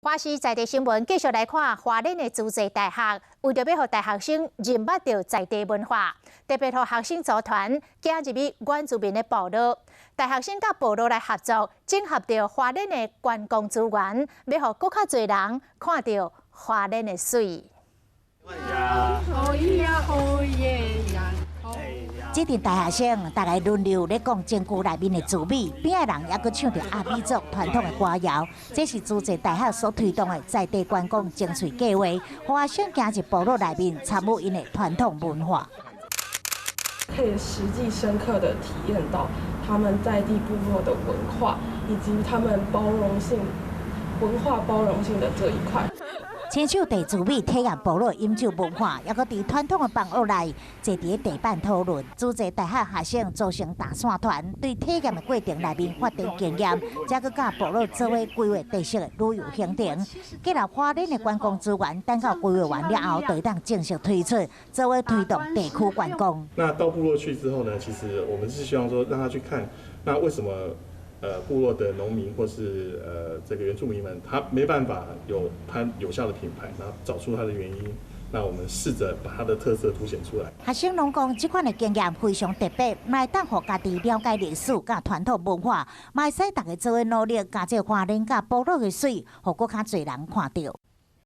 華視在地新聞繼續來看花蓮的慈濟大學，為著欲予大學生認捌著在地文化，特別予學生組團行入去原住民的部落，大學生佮部落來合作，整合著花蓮的觀光資源，欲予閣較濟人看著花蓮的媠。哦呀哦耶呀！這陣大學生逐家輪流咧講身軀內面的滋味，邊仔人猶閣唱著阿美族傳統的歌謠。這是慈濟大學所推動的在地觀光精粹計劃，予學生行入部落內面參與𪜶的傳統文化。可以實際深刻的體驗到他們在地部落的文化，以及他們包容性、文化包容性的這一塊。親手遞滋味體驗部落飲酒文化，猶閣佇傳統的房屋內坐佇地板討論。慈濟大學學生組成搭訕團，對體驗的過程內面發展經驗，才閣佮部落做伙規劃特色的旅遊行程。建立花蓮的觀光資源，等到規劃完了後，就會當正式推出，做伙推動地區觀光。那到部落去之後呢，其實我們是希望說，讓他去看，那為什麼？部落的農民或是這個原住民們，他沒辦法有他有效的品牌，然後找出他的原因，那我們試着把它的特色凸顯出來。學生攏講，這款的經驗非常特別，會當予家己了解歷史佮傳統文化，嘛會使逐家做伙努力，共這花蓮佮部落的媠，予閣較濟人看著。